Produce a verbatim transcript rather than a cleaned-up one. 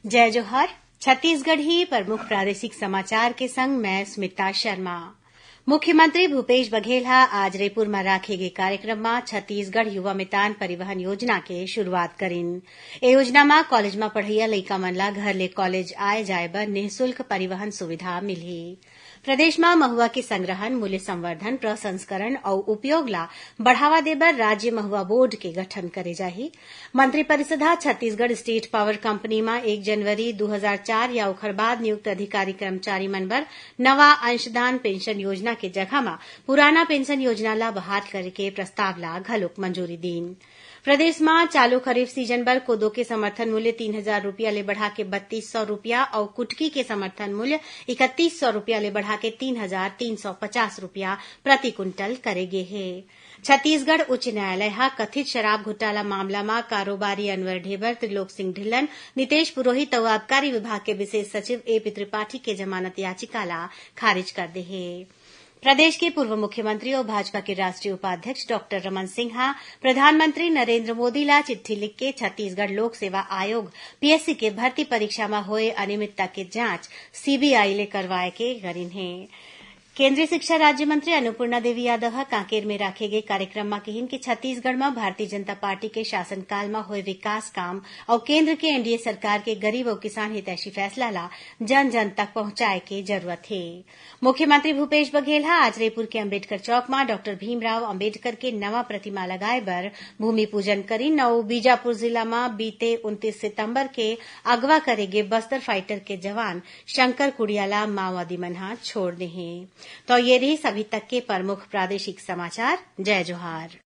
जय जोहार। छत्तीसगढ़ी प्रमुख प्रादेशिक समाचार के संग मैं स्मिता शर्मा। मुख्यमंत्री भूपेश बघेल ह आज रईपुर म राखे गे कार्यक्रम म छत्तीसगढ़ युवा मितान परिवहन योजना के शुरुआत करिन। ए योजना म कॉलेज म पढ़इया लइका मन ला घर ले कॉलेज आए जाए बर निःशुल्क परिवहन सुविधा मिलही। प्रदेश म महुआ के संग्रहण, मूल्य संवर्धन, प्रसंस्करण अउ उपयोग ला बढ़ावा देबर राज्य महुआ बोर्ड के गठन करे जाही। मंत्रिपरिषद ह छत्तीसगढ़ स्टेट पावर कंपनी म एक जनवरी दू हजार चार या ओखर बाद नियुक्त अधिकारी कर्मचारी मन बर नवा अंशदान पेंशन योजना के जगह म पुराना पेंशन योजना ला बहाल करे के प्रस्ताव ला घलोक मंजूरी दीन। प्रदेश म चालू खरीफ सीजन बर कोदो के समर्थन मूल्य तीन हजार रूपिया ले बढ़ा के बत्तीस सौ रूपिया अउ कुटकी के समर्थन मूल्य इकतीस सौ रूपिया ले बढ़ा के तीन हजार तीन सौ पचास रूपिया प्रति कुंटल करे गे हे। छत्तीसगढ़ उच्च न्यायालय ह कथित शराब घोटाला मामला म कारोबारी अनवर ढेबर, त्रिलोक सिंह ढिल्लन, नितेश पुरोहित अउ आबकारी विभाग के विशेष सचिव एपी त्रिपाठी के जमानत याचिका ला खारिज कर दे हे। प्रदेश के पूर्व मुख्यमंत्री अउ भाजपा के राष्ट्रीय उपाध्यक्ष डॉक्टर रमन सिंह ह प्रधानमंत्री नरेंद्र मोदी ला चिट्ठी लिख के छत्तीसगढ़ लोक सेवा आयोग, पीएससी, के भर्ती परीक्षा म होए अनियमितता के जांच सीबीआई ले करवाए के करिन हे। केंद्रीय शिक्षा राज्य मंत्री अन्नपूर्णा देवी यादव ह कांकेर में राखे गए कार्यक्रम म किहिन कि छत्तीसगढ़ म भारतीय जनता पार्टी के शासनकाल म होए विकास काम अउ केंद्र के एनडीए सरकार के गरीब अउ किसान हितैषी फैसला ला जन जन तक पहुंचाए के जरूरत हे। मुख्यमंत्री भूपेश बघेल ह आज रईपुर के अंबेडकर चौक म डॉक्टर भीमराव अंबेडकर के नवा प्रतिमा लगाए बर भूमि पूजन करिन अउ बीजापुर जिला म बीते उनतीस सितंबर के अगवा करे गे बस्तर फाइटर के जवान शंकर कुड़िया ला माओवादी मन ह छोड़ दे हे। तो ये रहिस अभी तक के प्रमुख प्रादेशिक समाचार। जय जोहार।